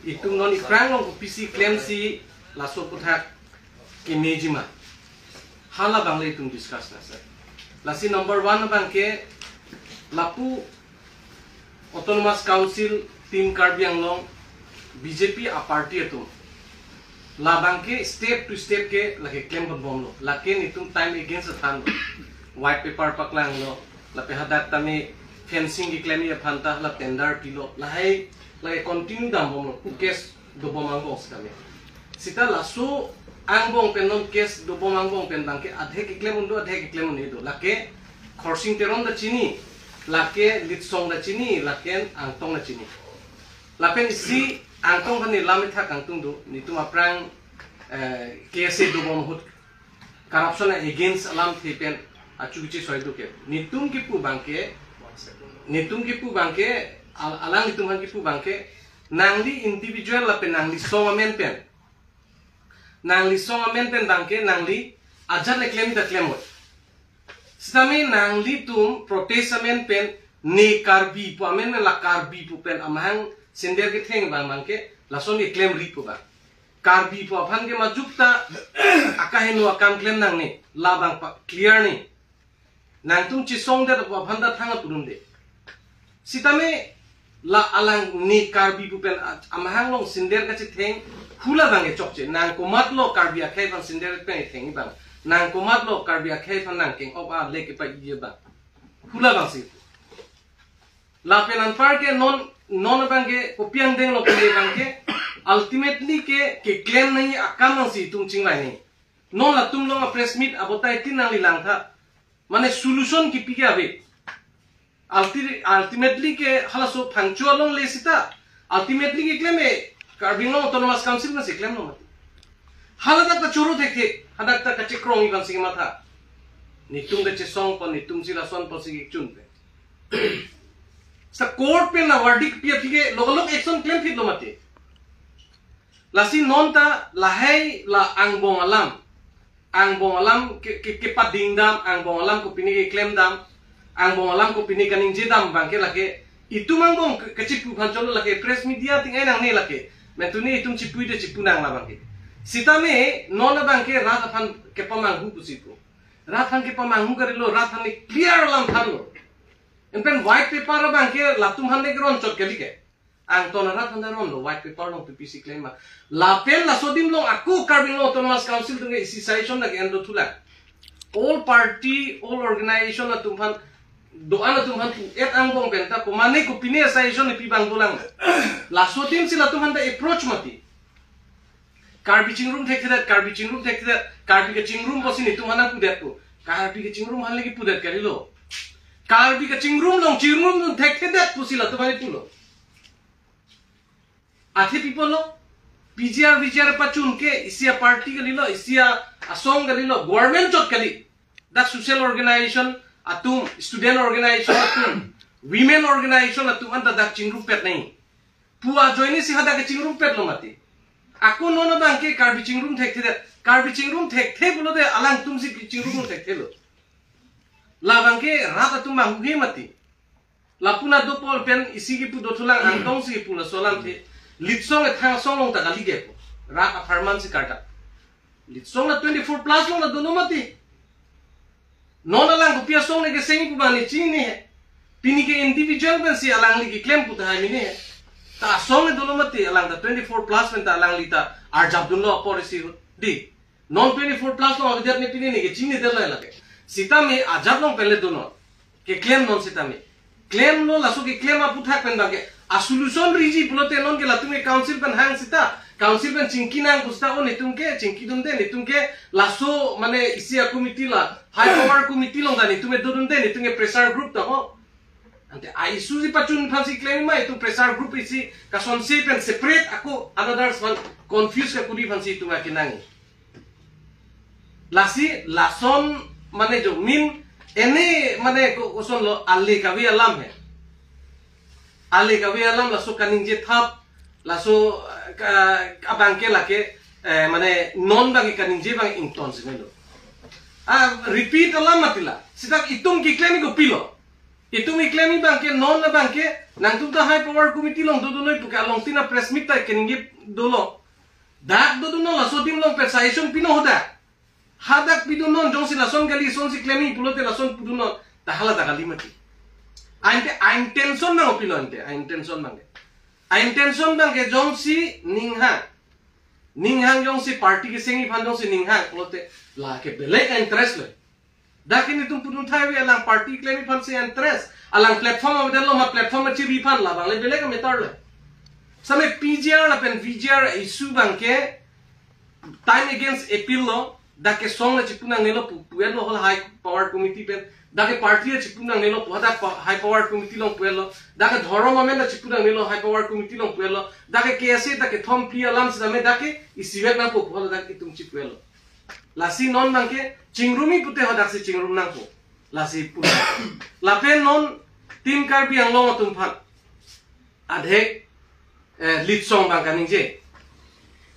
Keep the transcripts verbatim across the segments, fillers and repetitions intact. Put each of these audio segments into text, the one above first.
Itum non iphrang along kopisi klemsi laso aputhak kemejima, hala abang le itum discuss nang sir. Lasi number one abang ke lapu Autonomous Council Team Karbi Anglong, B J P a-party atum, labang ke step to step ke lake klem bomlo. Lake netum time against athan lo. White paper paklanglo. Lapen hadak tame fencing keklemji aphan ta la tender pilo. Lahai lake continue dambomlo. Ku case dobom angbong sitame. Sita laso angbong pen non case dobom angbong pen abang ke adhe keklem un do, adhe keklem un-e do. Lake Khorsing Teron ta chini, lake Litsong ta chini, lake Angtong ta chini. Lapen isi Angtong aphan ne lam ethak kangtung do, netum aphrang, eh, case dobom ahut corruption against alamthe pen achu kichi soi do ke. Netum kipu abang ke, netum kipu abang ke, al-, alanglitum aphan kipu abang ke, nangli individual lapen nangli song amen pen, nangli song amen pen abang ke nangli ajat le klem ta klem oi. Sitame nanglitum protest amen pen, ne Karbi pu amen pen, la Karbi pu pen amahang sender ketheng abang abang ke lason keklemri pu abang. Karbi pu aphan ke majok ta akaheno akam klem nangne, labang pa clear ne. Nangtum chesongdet pu aphan ta thang apudunde. Sitame la alang ne Karbi pu pen a-, amahang along sender kachetheng, hula abang ke chokche. Nang komatlo Karbi akhei aphan sender pen thengji abang? Nang komatlo Karbi akhei aphan nangkeng-op ale kepa-iji abang? Hula abangsi. Lapen anpar ke non, non abang ke kopi angdeng lo kele abang ke, ultimately ke keklem nangji akam abangsi itum chingvai nangji. Non latum along a-press meet abotai tin nangli langtha. Mane solution kipi ke ave. Ulti-, ultimately ke halaso phangcho along le sita, ultimately keklem e Karbi Anglong Autonomous Council nasi klemlo mati. Hala dak ta choro thekthe, hadak ta kachekrongji abangsi kematha. Netum kachesong pen, netum si lason pensi kechun pen. Sa court pen la verdict pi aphi ke lokalok action klem phitlo mati. Lasi non ta lahai la angbong alam, angbong alam ke, ke, kepading dam, angbong alam kopine keklem dam, angbong alam kopine kaningje dam abang ke lake itum angbong ke, kachipu aphan cholo, lake press media ting ai nangne lake. Mentuni itum chipuide chipu nang labang ke. Sitame non abang ke rat aphan kepamanghu pusi pu. Rat aphan kepamanghu kalilo, rat aphan ne clear alam thanlo. Anpen white paper abang ke latum aphan ne keron chot kali ke. Angtong arat aphan ta ronlo white paper along P P C claim ma. Lapen laso adim along ako Karbi Anglong Autonomous Council atum ke isi suggestion dak endo thulang. All party, all organization atum aphan, do-an atum aphan pu-et angbong pen ta komane kopine suggestion ne pi abang dolang. Laso adim si latum aphan ta approach mati. Karbi chingrum thekthedet, Karbi chingrum thekthedet, Karbi kachingrum pusi netum aphan pudet pu. Karbi kachingrum aphan lagi pudet kalilo. Karbi kachingrum along chingrum atum thekthedet pusi latum aphan pulo. Athe pi pulo, P G R, V G R pachun ke isi a-party kalilo, isi a-asong kalilo, government chot kali. Dak social organization atum, student organization atum, women organization atum anta dak chingrumpet nangji pu ajoine si hadak kachingrumpetlo mati. Ako non abang ke Karbi chingrum thekthe, Karbi chingrum thekthe pulote alangtum si chingrum thekthelo. Labang ke rat atum manghuhe mati. Lapu na do pol pen isi kipu do thulang, Angtong si kipu laso alamthe. Litsong ethang asong along ta kali ke pu. Rat apharman si kardak. Litsong la twenty-four plus along la dolo mati. Non alang kopi asong ne kesengji pu abang ne chinihe. Pini ke individual pensi alangli keklem pu tahai mene he. Ta asong ne dolo mati, alang ta twenty-four plus pen ta alangli ta arjapdunlo apor isi di. Non twenty-four plus along avedet ne pini ne kechinidetlo lake. Sitame ajat along pen le do non. Keklem non sitame. Klemlo, laso keklem aputhak pen abang ke a-solution riji pulote non ke latum ke council pen hang sita, council pen chingki nang pu sita, o netum ke chingkidunde, netum ke laso mane isi a-committee la, high power committee along ta netum ke dodunde, netum ke pressure group ta ho. Ante a-issue si pachun aphansi klem ma, itum pressure group isi kasonsi pen separate ako another one confuse ka kuri aphansi itum akenang. Lasi lason mane jo min ene mane ko-, kosonlo, ale kave alam he. Ale kave alam laso kaningje thap, laso, eh, ka-, abang ke lake, eh, mane non abang ke kaningje abang ington si melo. Ah, repeat alam mati la. Sita itum keklem kopilo. Itum keklem abangke non abangke nangtum ta high power committee along dodunoi pu ke along tina press meet ta keningje dolo. Dak dodunoi laso adim along pen suggestion pinon ho dak. Hadak pidunnon jongsi lason kali sonsi klem pulote lason pudunnon ta hala dak kali mati. Ante intention nang opinion ante intention abangke. Intention abangke jongsi ninghang. Ninghang jongsi party kesengji aphan jongsi ninghang pulote lake belek interest lo. Dak ke netum pudun thai ave alang party klem aphansi interest. Alang platform avedetlo ma platform achiri aphan labang le belek matter lo. Same P G R lapen V G R issue abangke time against appeal lo. Dak ke song le chipu nangnelo pu, pu-etlo hala high power committee pen. Dak ke party le chipu nangnelo pu hadak pa-, high power committee along pu-etlo. Dak ke dhorom amen le chipu nangnelo high power committee along pu-etlo. Dak ke K S A dak kethom phli alam sitame dak ke isivet nangpo pu hala dak itum chipu-etlo. Lasi non abangke chingrumji pute hadaksi chingrum nangpo. Lasi pu. Lapen non Team Karbi Anglong atum aphan adhek, eh, litsong abang kaningje.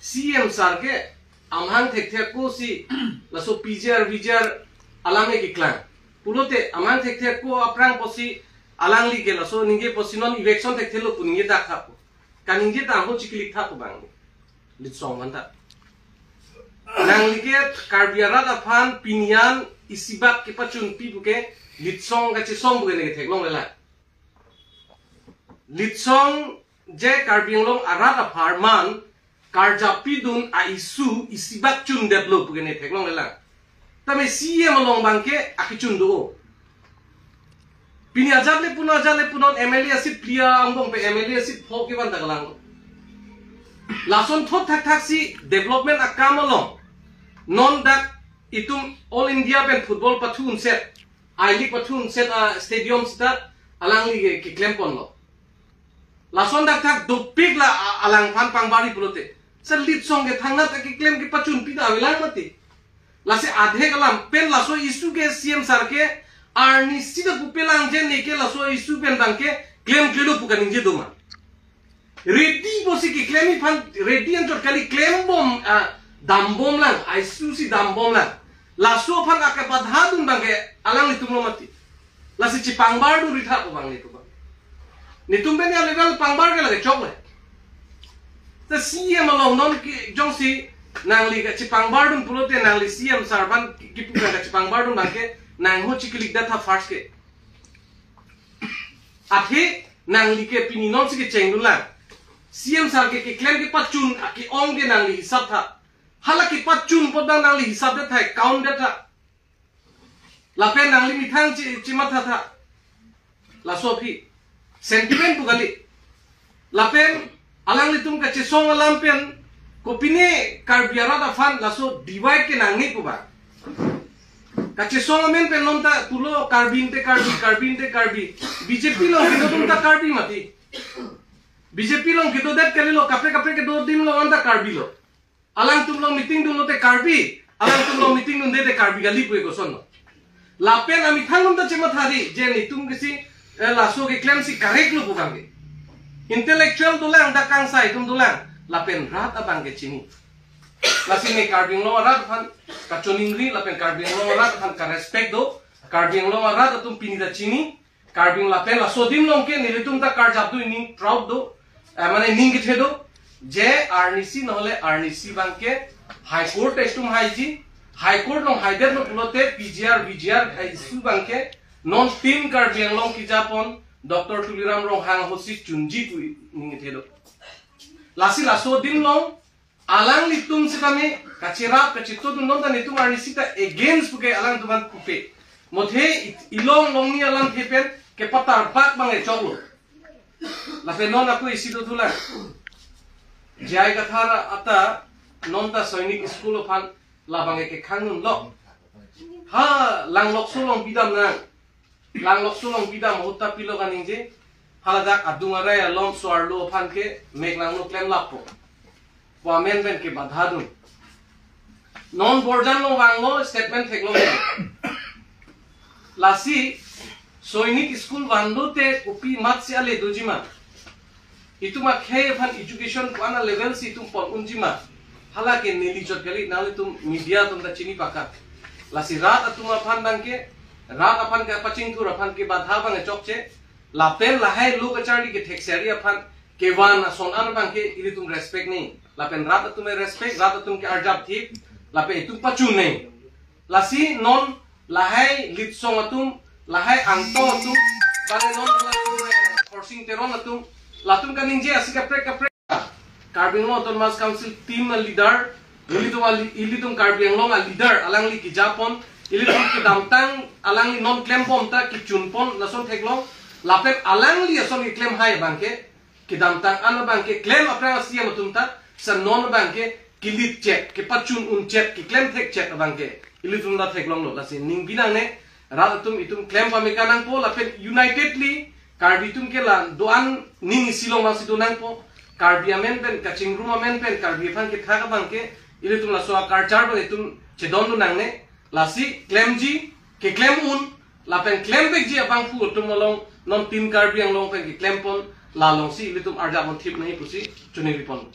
C M sir ke amahang thekthe ako si laso P G R V G R alam ke keklang. Pulote amahang thekthe ako aphrang pusi alangli ke laso ningje pusi non election thekthelo pu ningje dak tha pu. Kaningje ta ho chiklik tha pu abang. Litsong aphan ta. Nangli ke Karbi arat aphan pini an isibak kepachunpi pu ke litsong kachesong pu ke ne theklonglelang. Litsong je Karbi Anglong arat apharman karjapidun a-issue isibak chundetlo pu ke ne theklonglelang. Tame C M along abangke akechun do. Pini ajat le punon ajat le punon M L A aseat phli angbong pen M L A aseat pho kevan ta kelang. Lason thot thakthak si development akam along non dak itum All India pen football pathu unset, I-League pathu unset a-stadium sita alangli ke, keklem ponlo. Lason dak thak dopik la a-, alangphan pangbarji pulote. Sir litsong ke thangnat keklem kepachunpi ta avelang mati. Lasi adhek alam pen laso issue ke C M sir ke arnisi ta pupelang je ne ke laso issue pen abangke klemklelo pu kaningje doma. Ready pusi keklem aphan ready anchot kali klembom, ah, dambomlang, a-issue si dambomlang. Laso aphan akebadhadun abangke alanglitumlo mati. Lasi chipangbardunri tha pu abang netum abang. Netum pen a-level pangbar ke lake chokle. Ta C M along non ke jongsi nangli kachipangbardun pulote nangli C M sir aphan kipu pen kachipangbardun abangke nang ho chiklik dak tha first ke. Athe nangli ke pini nonsi kechengdunlang. C M sir ke keklem kepachun ake-ong ke nangli hisap tha. Hala kepachun apot abang nangli hisap det tha, count det tha. Lapen nangli methang chi, chimatha tha. Laso aphi sentiment pu kali. Lapen alanglitum kachesong alam pen kopine Karbi arat aphan laso divide ke nangne pu ba. Kachesong amen pen non ta pulo Karbi ante Karbi, Karbi ante Karbi. B J P along kedo atum ta Karbi mati. B J P along kedodet kalilo, kaprek kaprek kedo adim along anta Karbi lo. Alangtum along meeting dunlote Karbi, alangtum along meeting dunde te Karbi kali pu ekosonlo. Lapen amethang atum ta chemathari, je netum kesi, eh, laso keklemsi correct lo pu abangke. Intellectual dolang, dak kangsai atum dolang, lapen rat abangke chini. Lasi ne Karbi Anglong arat aphan kachoningri, lapen Karbi Anglong arat aphan karespect do, Karbi Anglong arat atum pini ta chini, Karbi lapen laso adim along ke nelitum ta karjap do, ning proud do, eh, mane ning kethe do, je arnisi nohole arnisi abangke High Court itum haiji, High Court along haidetlo pulote P G R, V G R, eh, issue abangke non Team Karbi Anglong kejapon Doctor Tuliram Ronghang ahutsi chunji pu ning kethe do. Lasi laso adim along alanglitum sitame kacherap kachetodun non ta netum arnisi ta against puke alangtum aphan pupe. Mothe i-, ilong longni alamthe pen kepatar bak abang echoklo. Lapen non ako isi dothulang. J I Kathar ata non ta Sainik School aphan labang ke khangdunlo. Ha Langlokso along bidam nang. Langlokso along bidam ahut ta pilo kaningje. Haladak adung arai alom so-arlo aphan ke mek langno klem lappo pu amen pen kebadhadun. Non Borjan along vanglo statement theklong. Lasi Sainik School vanlote kopi amatsi ale dojima. Itum akhei aphan education ko-an a-level si itum pon unjima. Hala ke neli chot kali, nanglitum media atum ta chini pakha. Lasi rat atum aphan abangke Rat aphan kapachingthur aphan kebadha abang chokche. Lapen lahai lo kacharli kethek seri aphan kevan ason an abang ke ilitum respect ni. Lapen rat atum respect, rat atum ke arjap thip. Lapen itum pachun ni. Lasi non lahai Litsong atum, lahai Angtong atum, lapen non Khorsing Teron atum, latum kaningje asi kaprek kaprek. Karbi Anglong Autonomous Council team a leader, ilitum a li-, ilitum Karbi Anglong a leader, alangli kejapon, ilitum kedamtang, alangli non klembom ta kechunpon, lason theklong, lapen alangli ason keklem hai abang ke, kedamtang an abang ke klem aphrang a-C M atum ta, sa non abang ke kelit chet, kepachun un chet, keklem thek chet abang ke ilitum ta theklonglo. Lasi ning binong ne, rat atum itum klem pame nangpo, lapen unitedly Karbi atum ke la do-an ning isi along vangsi do nangpo. Karbi amen pen, kachingrum amen pen, Karbi aphan kethak abang ke ilitum laso a-culture abang itum chedon do nangne. Lasi klemji, keklem un, lapen klem vekji abangphu atum along, non Team Karbi Anglong pen keklempon, la alongsi ilitum arjapon thip nangji pusi choningri pon.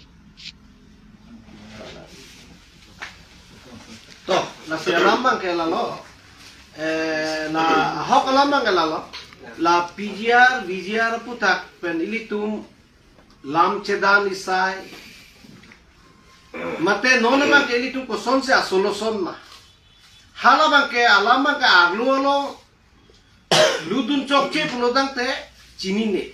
To, lasi alam abang ke lalo. Eh, la ahok alam abang ke lalo. La P G R, V G R aphuthak pen ilitum lam chedan isai. Mate non abang ke ilitum kosonsi a-solution ma. Hala abang ke alam abang ke arlo along ludun chokche pulo tangte chinine.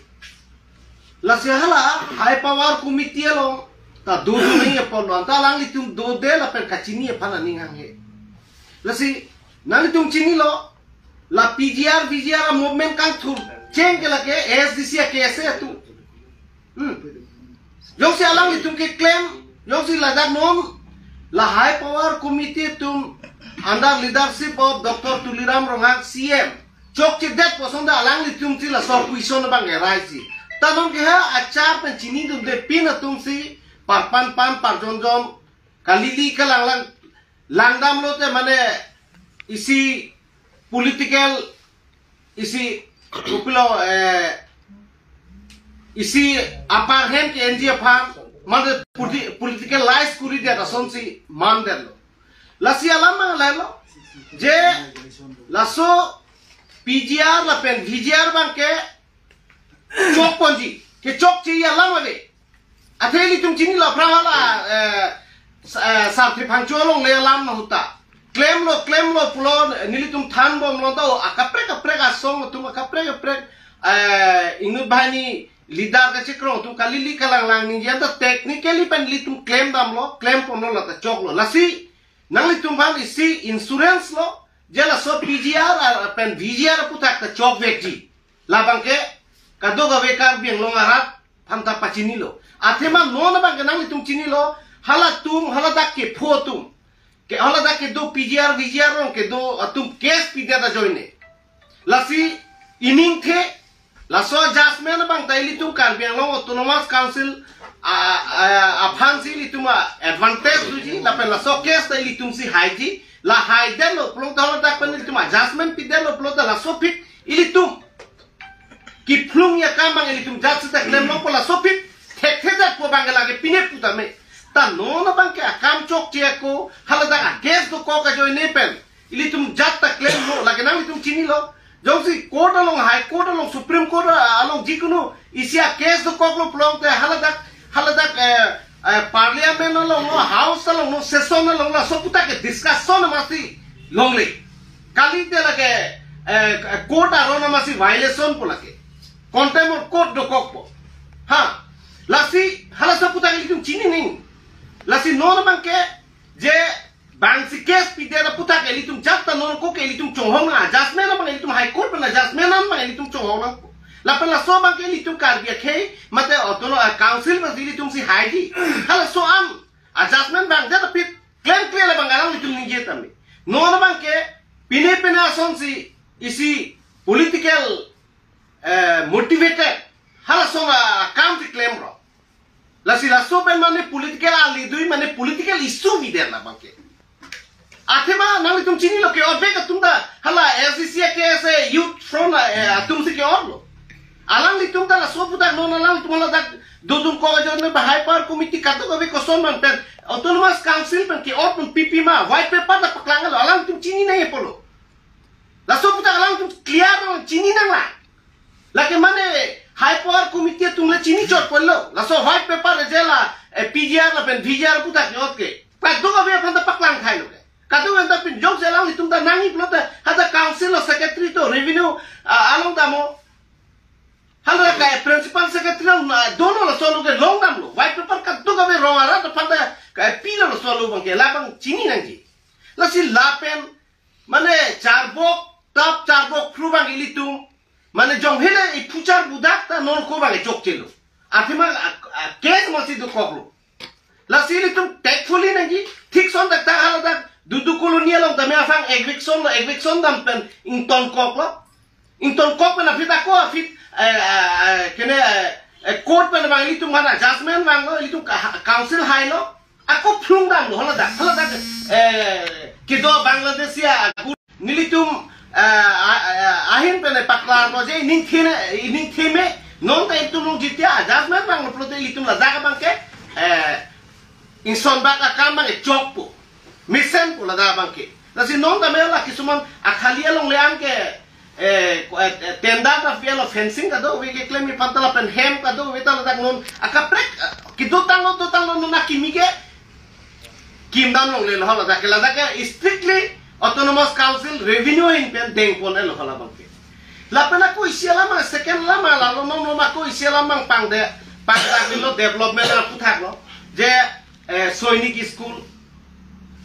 Lasi hala high power committee along ta dodun nangji apotlo, anta alanglitum dode lapen kachini aphan aning hanghe. Lasi nanglitum chinilo, la P G R, V G R a-movement kangthur cheng ke lake A S D C a-K S A atum. Hmm. Jongsi alanglitum keklem, jongsi ladak non, la high power committee atum under leadership of Doctor Tuliram Ronghang C M chokchedet pu ason ta alanglitum si laso question abang arise ji. Ta non ke ha achar pen chinidunde pin atum si parpan pan parjonjon kalili kalanglang langdamlote mane isi political isi kopilo, eh, isi upper hand ke-enji aphan mane politi-, politicalize koridet asonsi mandetlo. Lasi alam abang lahelo je laso P G R lapen V G R abang ke chokponji, kechokche alam ave. Athe ilitum chinilo aphrang hala, eh, sa-, eh, Sarthe Phangcho along le alam ahut ta. Klemlo, klemlo pulo nelitum thanbomlo ta, o, akaprek kaprek asong atum, akaprek kaprek, eh, inut banghini leader kachekroi atum kalili kalanglang ningje anta technically pen ilitum klemdamlo, klemponlo lata choklo. Lasi nanglitum aphan isi assurance lo, je laso P G R a-, pen V G R aphuthak ta chokvekji. Labang ke kadokave Karbi Anglong arat aphan ta pachinilo. Athema non abang ke nanglitum chinilo, halatum, haladak kepho atum, ke haladak kedo P G R, V G R along kedo atum case pidet ajoine. Lasi iningthe, laso judgment abang ta ilitum Karbi Anglong Autonomous Council a, a, aphansi ilitum a-advantage doji, lapen laso case ta ilitumsi haiji, la haidetlo pulo ta haladak pen ilitum a-judgment pidetlo pulo ta laso aphi ilitum kephlungji akam abang ilitum jat seta klemlongpo, laso aphi thekthedet pu abang ke lake pine putame. Ta non abang ke akam chokche ako, haladak a-case dokok ajoine pen ilitum jat ta klemlo, lake nanglitum chinilo. Jongsi court along, High Court along, Supreme Court along, jikunu isi a-case dokoklo pulote haladak, haladak, eh, eh, Parliament along lo, House along lo, session along lo, laso aphuthak ke discussion masi longle. Kalite lake, eh, court aron masi violation pu lake. Contempt of court dokokpo. Ha. Lasi halaso aphuthak ilitum chini nangji. Lasi non abang ke je bangsi case pidet aphuthak ilitum jat ta non ko ke ilitum chonghong nang, a-judgment abang ilitum High Court pen a-judgment abang ilitum chonghong nangpo. Lapen laso abang ke ilitum Karbi akhei mate autonomous, eh, council abang ilitumsi haiji. Halaso an a-judgment abang jat aphi klemkle abang alanglitum ningje tame. Non abang ke pine pine asonsi isi political, eh, motivated halason akamsi klemlo. Lasi laso pen mane political alidui mane political issue pidet labang ke. Athema nanglitum chinilo ke-ot vek atum ta hala A S D C a-K S A Youth Front a, eh, atumsi ke-otlo. Alanglitum ta laso aphuthak non alanglitum haladak dodun kok ajoine ba high power committee kadokave koson man pen Autonomous Council pen ke-otpon pipe ma, white paper ta paklanglo, alanglitum chini nangji pulo. Laso aputhak alangtum clear nang, chini nanglang. Lake mane high power committee atum le chini chot ponlo. Laso white paper je la, eh, P G R lapen V G R aputhak jot ke. Kadokave aphan ta paklang thailo ke. Kadokave ta pin jongsi alanglitum ta nangji pulote, hadak council lo secretary to revenue, ah, along dam ho. Hala ka principal secretary along, ah, dono laso alo ke long damlo. White paper kadokave rong arat aphan ta ka pilo laso alo abang ke, labang chini nangji. Lasi lapen mane charbok, tap charbok phru abang ilitum. Mane jong hele iphu charbudak ta non ko abang chokchelo. Athema, a, a, case masi dokoklo. Lasi ilitum tactfully nangji, thik son dak ta haladak, Dudu Colony along tame aphan eviction lo, eviction dam pen ingtonkoklo. Ingtonkok pen aphi ta ko aphi, eh, eh, eh, kene, eh, eh, court pen abang ilitum mana judgment vanglo, ilitum ka-, council hailo. Ako phlung damlo, haladak, haladak, eh, kedo Bangladeshi agu nelitum, eh, a-, a-, ahin pen paklarlo je ining thene, ining theme, non ta itum long jitia judgment vanglo pulote ilitum ladak abang ke, eh, ingson bak akam abang ke chokpo. Mesenpo ladak abang ke. Lasi non tame la kisuman akhali along le-an ke, eh, ko-, eh, eh, tenda ta fiel fencing kadokave keklem aphan ta lapen hem kadokave ta ladak non akaprek, eh, kedotanglo dotanglo non akimi ke kim dam longlelo, ladak ke, ladak ke strictly autonomous council revenue ahin pen dengponlo hala abang ke. Lapen ako isi alam, second alam, lalo non non ako isi alam pangde, pangdak lo development aphuthak lo. Je, eh, Sainik School.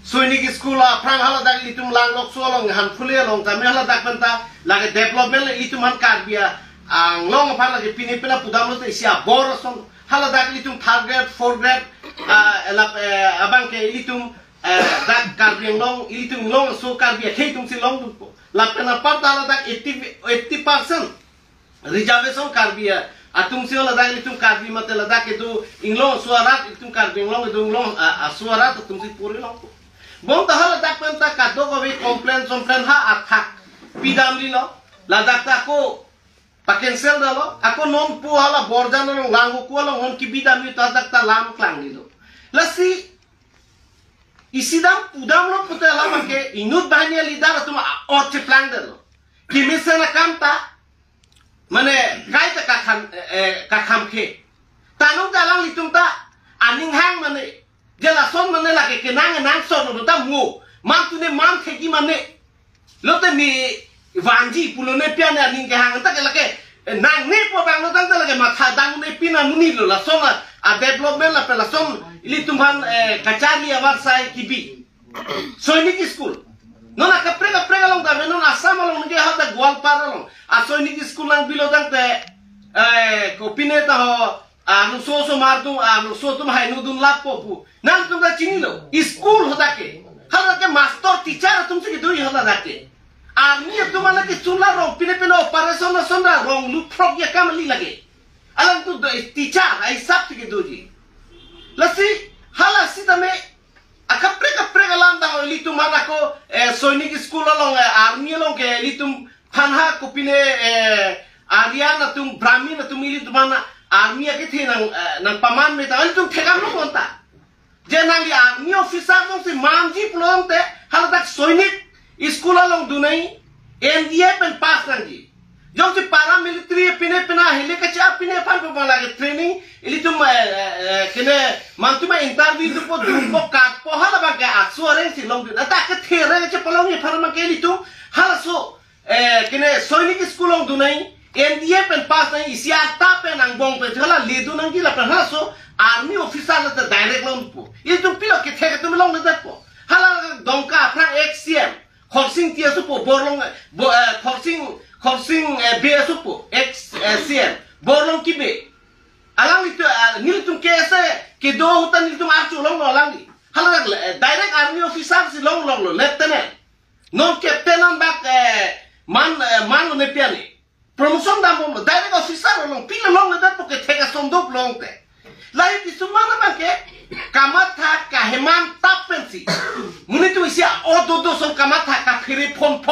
Sainik School aphrang haladak ilitum Langlokso along, Hanphule along, tame haladak pen ta lake development ilitum aphan Karbi Anglong aphan lake pine pina pudamlo te isi abor ason. Haladak ilitum third grade, fourth grade, ah, elap, eh, abang ke ilitum, eh, dak Karbi Anglong, ilitum Inglongso Karbi akhei atumsi longdunpo. Lapen apar ta haladak eighty, eighty percent reservation Karbi atumsi ladak ilitum Karbi mate ladak kedo Inglongso arat, ilitum Karbi Anglong kedo Inglong, ah, aso arat atumsi puri longpo. Bonta haladak pen ta kadokave complain complain ha athak pidamlelo. Ladak ta ako pa-cancel damlo. Ako non pu hala Borjan along Langvoku along non kebidamji ta dak ta lam klanglelo. Lasi isi dam pudamlo pute hala abang ke inut banghini a-leader atum a-ot cheplangdetlo. Kemesen akam ta mane kaita kakham, eh, eh, kakham ke. Ta non ta alanglitum ta aning hang mane, je lason mane lake kenang nangson lo ta mo. Man tune man thekji mane. Lote ne vanji pulo ne pian aning kehang ta ke lake, eh, nangnepo abang lo tangte lake matha dang ne pina muni lo lason a, a-development lapen lason ilitum aphan, eh, kacharli avarsai kebi. Sainik School. Non akaprek kaprek along ta ave, non Assam along ningke ha ta Goalpara along a-Sainik School nangpilo tangte, eh, kopine ta ho, ah, Arloso osomar atum, ah, Arloso atum haino dunlappo pu. Nangtum ta chinilo. School hadak ke. Hadak ke master teacher atumsi kedoji hadak ke. Army atum hala ke chunla rong pine pine operation ason ra rong luphrokji akam kali lake. Alangtum do teacher ahisapsi kedoji. Lasi hala sitame akaprek kaprek alam ta ilitum aphan ako, eh, Sainik School along, eh, army along ke ilitum aphan ha kopine, eh, Aryan atum, Brahmin atum ilitum aphan army akethe nang, eh, nangpaman me ta ilitum thekdamlo bonta. Je nangli army officer jongsi manji pulote haladak Sainik School along dun nangji, N D A pen pass nangji. Jongsi paramilitary pine pina hile kacha pine aphan pa lake training, ilitum, eh, eh, eh, kene mantum a-interview dopo, dunpo, katpo, hala abang ke aso areng si longdun. Ata kethe areng chepalongji aphan abang ke ilitum halaso, eh, kene Sainik School along dun nangji, N D A pen pass nangji, isi arta pen angbong pen hala ledun nangji lapen halaso army officer la ta direct longpo. Ilitum pilo kethe atum longledetpo. Hala Dongka aphrang ex C M Khorsing Engti asopo, bor long, bo, eh, Khorsing, Khorsing, eh, Bey asopo, ex, eh, C M. Bor long kibe. Alangli tu, ah, nelitum K S A kedo ahut ta nelitum archu longlo alangli. Hala, eh, direct army officer si longlonglo, lieutenant. Non captain an bak, eh, man, eh, man ne piani. Promotion dambomlo, direct officer long, pilo longledetpo kethe ason doplo te. Lahei kisuman abang ke kamatha kaheman tap pensi. Monit atum isi a-odo do ason kamatha kaphere phone